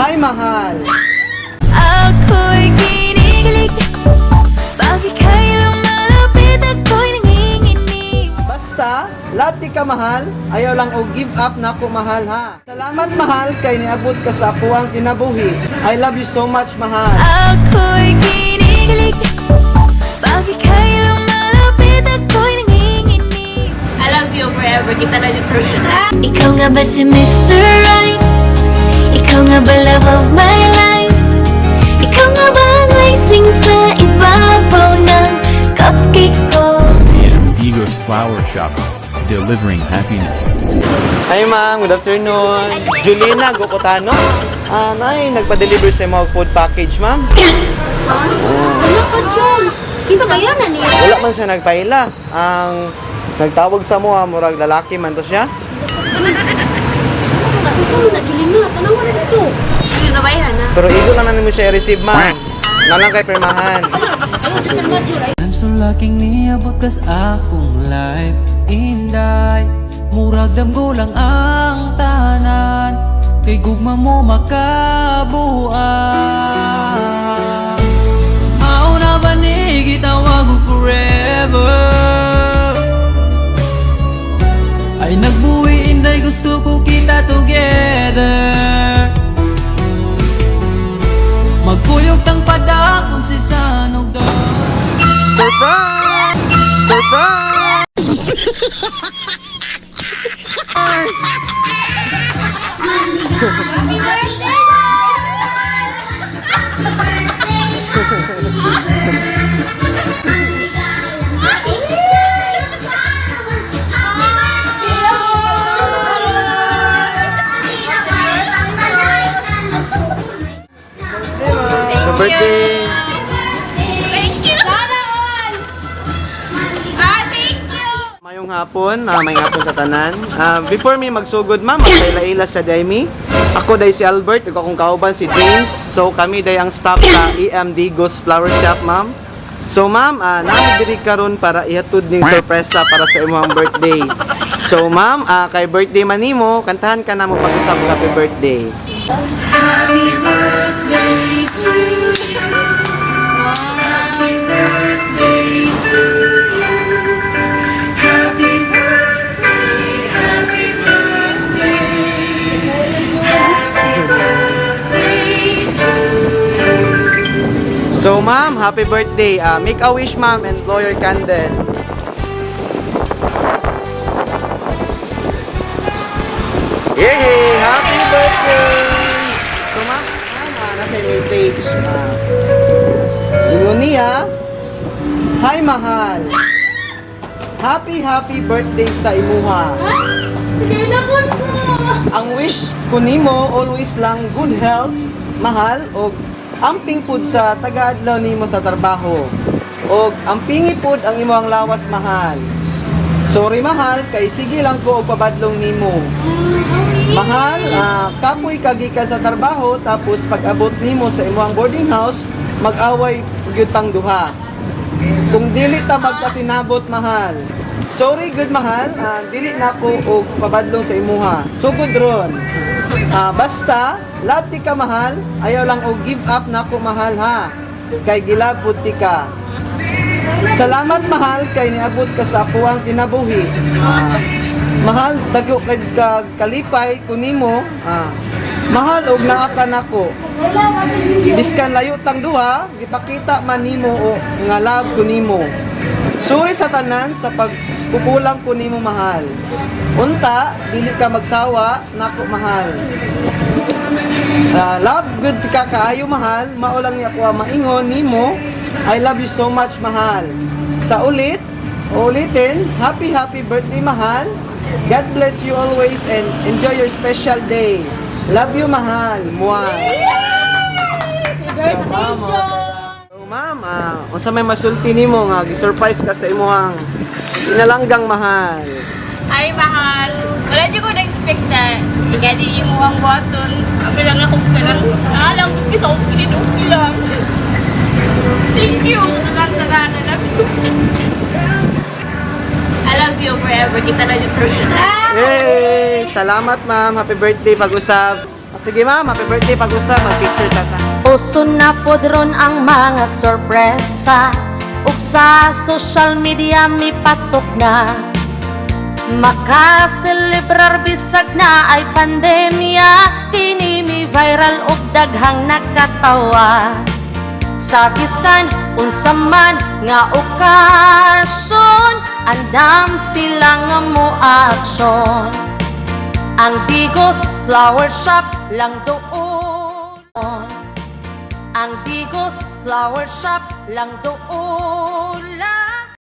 Hi, mahal. Ako'y kinikilig. Pag ika'y lumalapit, ako'y nanginginig. Basta, love ti ka, mahal, ayaw lang og give up na ako, mahal, ha. Salamat, mahal, kay niabot ka sa akuang kinabuhi. I love you so much, mahal. Ako'y kinikilig. Pag ika'y lumalapit, ako'y nanginginig. I love you forever. Kita na dito. Ikaw nga ba si Mr. Right? Ikaw nga ba love of my life? Ikaw nga ba ang icing sa ibabaw ng cupcake ko? Digos Flower Shop, delivering happiness. Hi ma'am, good afternoon. Julina Gokotano. Ah, nay, nagpa-deliver sa mga food package, ma'am. Ano ka, Jol? Kinsa ba yan, ani? Wala man siya nagpaila. Ang nagtawag sa mo, murag lalaki man to siya. Kinsa mo na, Julina? Tanawa na dito. Julina ba yan, ha? Pero igo lang na nimo siya i-receive, ma'am. Nalang kay pirmahan. Ayaw, sa kalma, Jol. I'm so lucky niabot kas akong life. Inday, murag damgo lang ang tanan, kay gugma mo makabuan. Mao na ba ni gitawag og forever? Ay nagbuhi, inday, gusto ko kita together. Magkuyog tang padakon si Sanog daw. Surprise! Surprise! Happy birthday! Happy birthday! Thank you! Sana all! Ah, thank you! Mayong hapon, may hapon sa tanan. Before mi magsugod, ma'am, magpaila-ila sa Daimi. Ako day si Albert, ug akong kauban si James. So kami day ang staff sa EMD Ghost Flower Shop, ma'am. So ma'am, nami diri karon para ihatod ning sorpresa para sa imong birthday. So ma'am, kay birthday man nimo, kantahan ka namo pag-usab og happy birthday. So ma'am, happy birthday. Make a wish, ma'am, and blow your candle. Yay! Happy birthday! So ma'am, nasa yung message. Ingon niya, "Hi mahal. Happy happy birthday sa imuha. Kailangan ko! Ang wish ko nimo always lang good health, mahal, og amping pud sa taga-adlaw nimo sa trabaho. Og ampingi pud ang imong lawas, mahal. Sorry mahal, kay sige lang ko og pabadlong nimo. Mahal, kapoy ka gikan sa trabaho tapos pag-abot nimo sa imong boarding house, mag-away gyud tang duha. Kung dili ta magkasinabot, mahal. Sorry good mahal, dili na ko og pabadlong sa imuha. Sugod ron. Basta love ti ka, mahal, ayaw lang og give up na ako, mahal, ha. Kay gilabot ti ka. Salamat mahal kay niabot ka sa akuang kinabuhi. Mahal, dago kay ka kalipay kunimo. Mahal og naa ka nako. Biskan layo tang duha, gipakita man nimo o nga love ko nimo. Sorry sa tanan sa pagkukulang ko nimo, mahal. Unta, dili ka magsawa nako, mahal. Love good ka kaayo, mahal, mao lang ni ako ang maingon nimo. I love you so much, mahal. Sa ulit, ulitin, happy happy birthday, mahal. God bless you always and enjoy your special day. Love you, mahal. Muah. Happy birthday, Jol! So, ma'am, unsa may masulti nimo nga gi-surprise ka sa imong inalanggang mahal? Ay, mahal. Wala di ko na-expect na igadi yung muhang buhaton. Kami lang ako kanang alam ko bisa ko okay lang. Thank you. Nakakatanan na. I love you forever. Kita na dito. Yay! Salamat ma'am. Happy birthday pag-usab. Sige ma'am, happy birthday pag-usap, mag-picture sa ta. Uso na pod ron ang mga sorpresa, ug sa social media mipatok na. Makaselebrar bisag na ay pandemya. Kini mi viral ug daghang nakatawa. Sa bisan unsa man nga okasyon, andam sila nga mo aksyon. Ang Digos Flower Shop lang doon. Ang Digos Flower Shop lang doon.